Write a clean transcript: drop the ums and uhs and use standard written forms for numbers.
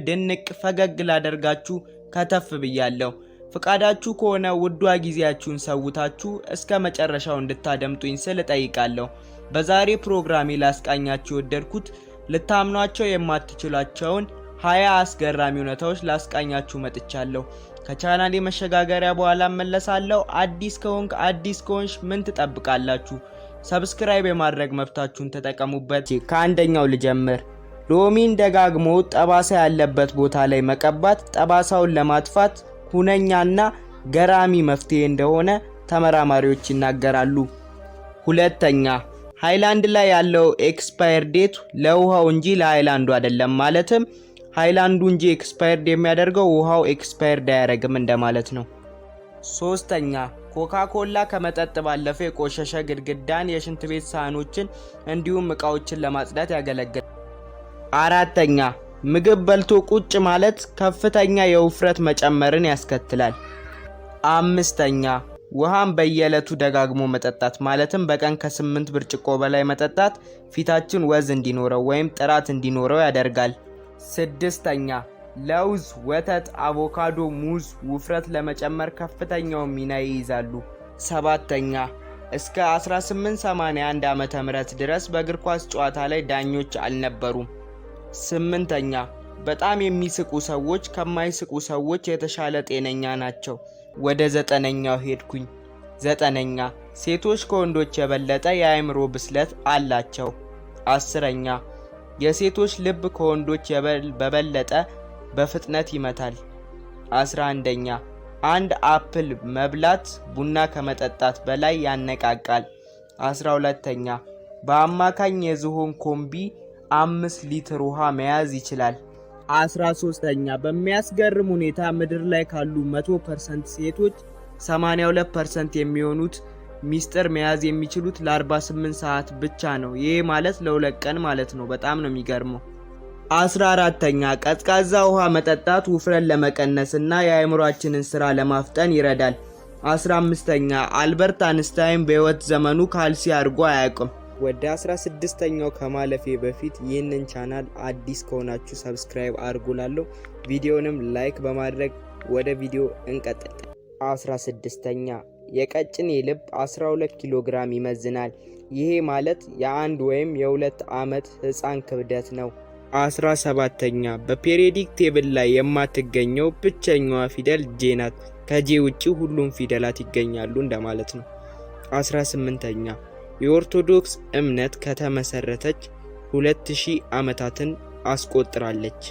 ድንቅ ፈገግ ላደርጋችሁ ከተፍ ብያለሁ። ፍቃዳችሁ ከሆነ ውዷ ጊዜያችሁን ሰውታችሁ እስከ መጨረሻው እንድታደምጡኝ ስል እጠይቃለሁ። በዛሬ ፕሮግራሜ ላስቃኛችሁ የወደድኩት ልታምኗቸው የማትችሏቸውን 20 አስገራሚ እውነታዎች ላስቃኛችሁ መጥቻለሁ። ከቻናሌ መሸጋገሪያ በኋላ እመለሳለሁ። አዲስ ከሆንክ፣ አዲስ ከሆንሽ ምን ትጠብቃላችሁ? Subscribe የማድረግ መብታችሁን ተጠቀሙበት። ከአንደኛው ልጀምር። ሎሚን ደጋግሞ ጠባሳ ያለበት ቦታ ላይ መቀባት ጠባሳውን ለማጥፋት ሁነኛና ገራሚ መፍትሄ እንደሆነ ተመራማሪዎች ይናገራሉ። ሁለተኛ፣ ሃይላንድ ላይ ያለው expire date ለውሃው እንጂ ለሃይላንዱ አይደለም። ማለትም ሃይላንዱ እንጂ expired የሚያደርገው ውሃው expired አያደርግም እንደማለት ነው። ሶስተኛ፣ ኮካ ኮላ ከመጠጥ ባለፈ የቆሸሸ ግድግዳን፣ የሽንት ቤት ሳህኖችን እንዲሁም እቃዎችን ለማጽዳት ያገለግላል። አራተኛ፣ ምግብ በልቶ ቁጭ ማለት ከፍተኛ የውፍረት መጨመርን ያስከትላል። አምስተኛ፣ ውሃን በየዕለቱ ደጋግሞ መጠጣት፣ ማለትም በቀን ከ8 ብርጭቆ በላይ መጠጣት ፊታችን ወዝ እንዲኖረው ወይም ጥራት እንዲኖረው ያደርጋል። ስድስተኛ፣ ለውዝ፣ ወተት፣ አቮካዶ፣ ሙዝ ውፍረት ለመጨመር ከፍተኛውን ሚና ይይዛሉ። ሰባተኛ፣ እስከ 1881 ዓ.ም ድረስ በእግር ኳስ ጨዋታ ላይ ዳኞች አልነበሩም። ስምንተኛ፣ በጣም የሚስቁ ሰዎች ከማይስቁ ሰዎች የተሻለ ጤነኛ ናቸው። ወደ ዘጠነኛው ሄድኩኝ። ዘጠነኛ፣ ሴቶች ከወንዶች የበለጠ የአእምሮ ብስለት አላቸው። 10ኛ፣ የሴቶች ልብ ከወንዶች በበለጠ በፍጥነት ይመታል። 11ኛ፣ አንድ apple መብላት ቡና ከመጠጣት በላይ ያነቃቃል። 12ኛ፣ በአማካኝ የዝሆን ኩምቢ 5 ሊትር ውሃ መያዝ ይችላል። 13ኛ፣ በሚያስገርም ሁኔታ ምድር ላይ ካሉ 100% ሴቶች 82% የሚሆኑት ሚስጥር መያዝ የሚችሉት ለ48 ሰዓት ብቻ ነው። ይህ ማለት ለ2 ቀን ማለት ነው። በጣም ነው የሚገርመው። 14ኛ፣ ቀዝቃዛ ውሃ መጠጣት ውፍረት ለመቀነስ እና የአእምሯችንን ስራ ለማፍጠን ይረዳል። 15ኛ፣ አልበርት አንስታይን በሕይወት ዘመኑ ካልሲ አድርጎ አያውቅም። ወደ 16ኛው ከማለፌ በፊት ይህንን ቻናል አዲስ ከሆናችሁ subscribe አድርጉ እላለሁ። ቪዲዮንም like በማድረግ ወደ ቪዲዮ እንቀጥል። 16ኛ፣ የቀጭኔ ልብ 12 ኪሎ ግራም ይመዝናል። ይሄ ማለት የአንድ ወይም የ2 ዓመት ህፃን ክብደት ነው። 17ኛ፣ በ periodic table ላይ የማትገኘው ብቸኛዋ ፊደል J ናት። ከ J ውጪ ሁሉም ፊደላት ይገኛሉ እንደማለት ነው። 18ኛ፣ የኦርቶዶክስ እምነት ከተመሰረተች 2000 ዓመታትን አስቆጥራለች።